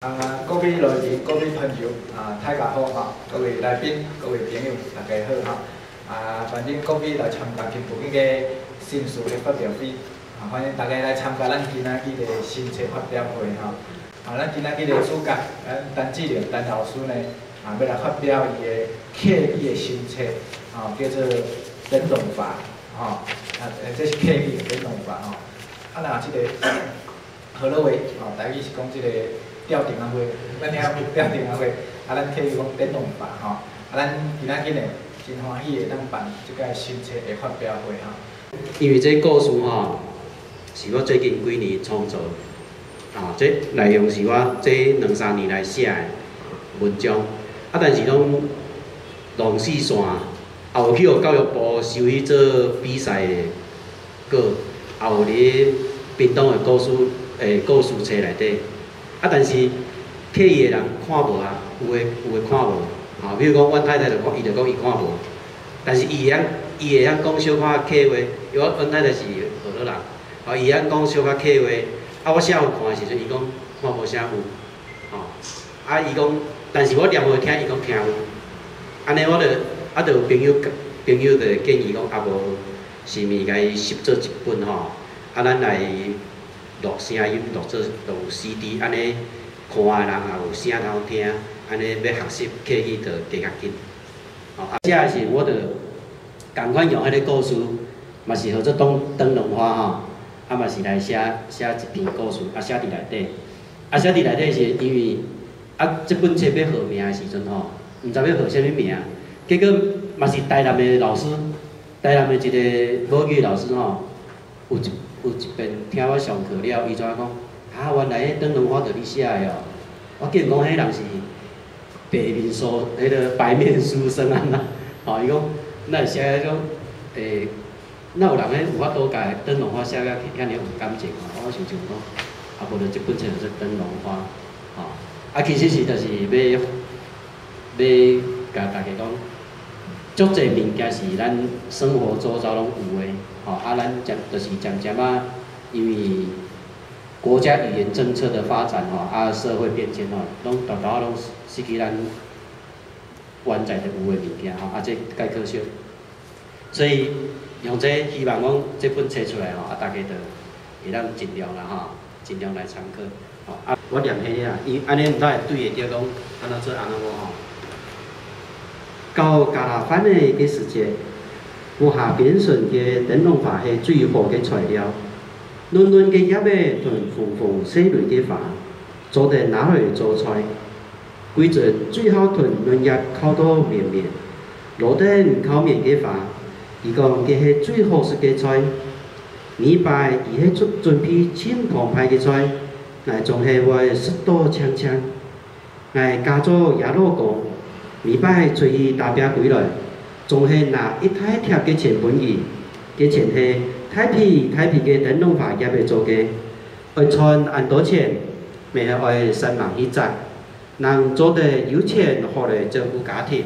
啊，各位來賓、各位朋友，啊，大家好哈！各位來賓、各位朋友，大家好哈！啊，歡迎各位來參加今晡日个新書的發表會，啊，歡迎大家來參加咱今仔日的新冊發表會哈！啊，咱今仔日的主角，咱陳志玲陳老師呢，啊，欲來發表伊的客語的新冊，啊，叫做《燈籠法》吼，啊，這是客語的《燈籠法》吼。啊，若這个河洛話，吼，台語是講這个吊燈仔花，咱聽吊燈仔花，啊，咱客語講燈籠法吼。啊，咱今仔日呢，真歡喜會當辦這个新冊的發表會吼。因為這故事吼，是我最近幾年創作，啊，這內容是我這兩三年來寫的文章，啊，但是攏弄四線，也有去予教育部收去做比賽的稿，也有佇屏東的故事欸故事冊內底，啊，但是客語的人看無啊，有的有的看無，吼，比如講阮太太就講，伊就講伊看無，但是伊會曉伊會曉講小可客話，因為我阮太太是河洛人，吼，伊會曉講小可客話，啊，我寫予看的時陣，伊講看無啥有，吼，啊，伊講，但是我念予伊聽，伊講聽有，按呢我就啊，就有朋友朋友就建議講，啊無是毋是共伊攝做一本吼，啊，咱來錄聲音，錄做錄 CD，按呢看的人也有聲通聽，按呢欲學習客語就加較緊。吼，啊，寫的時我就仝款用彼个故事，嘛是號做燈燈籠花吼，啊嘛是來寫寫一篇故事，啊寫佇內底，啊寫佇內底是因為啊這本冊欲號名的時陣吼，毋知欲號啥物名，結果嘛是台南的老師，台南的一个母語老師吼，有一有一遍聽我上課了，伊怎講？啊，原來彼燈籠花著你寫的哦！我竟然講彼人是白面書，彼个白面書生按怎？吼，伊講，哪會寫彼種欸，哪有人彼有法度共燈籠花寫甲遐爾有感情吼？我想想講，啊無就這本冊就做燈籠花，吼，啊其實是就是欲欲共大家講，足濟物件是咱生活周遭攏有的，吼，啊咱漸就是漸漸仔，因為國家語言政策的發展吼，啊社會變遷吼，攏沓沓仔攏失去咱原在就有的物件吼，啊這蓋可惜。所以用這希望講這本冊出來吼，啊大家就會當盡量啦吼，盡量來參考。吼啊，我念彼个啊，伊按呢毋知會對會著講按怎做按怎無吼。到加拉番的个時節，有下扁順个燈籠花係最好个材料，嫩嫩个葉仔同縫縫細蕊个花，做得拿來做菜。規陣最好同嫩葉烤到綿綿，落等烤麵个花，伊講這係最好食个菜。禮拜伊係準準備真澎湃个菜，𠊎總係會食到嗆嗆。𠊎家祖爺老公，禮拜出去打拚歸來，總係拿一大疊个錢分去，這錢係大片大片个燈籠花葉的做个，愛賺按多錢，嘛係愛三忙去摘，人做得有錢，好來照顧家庭。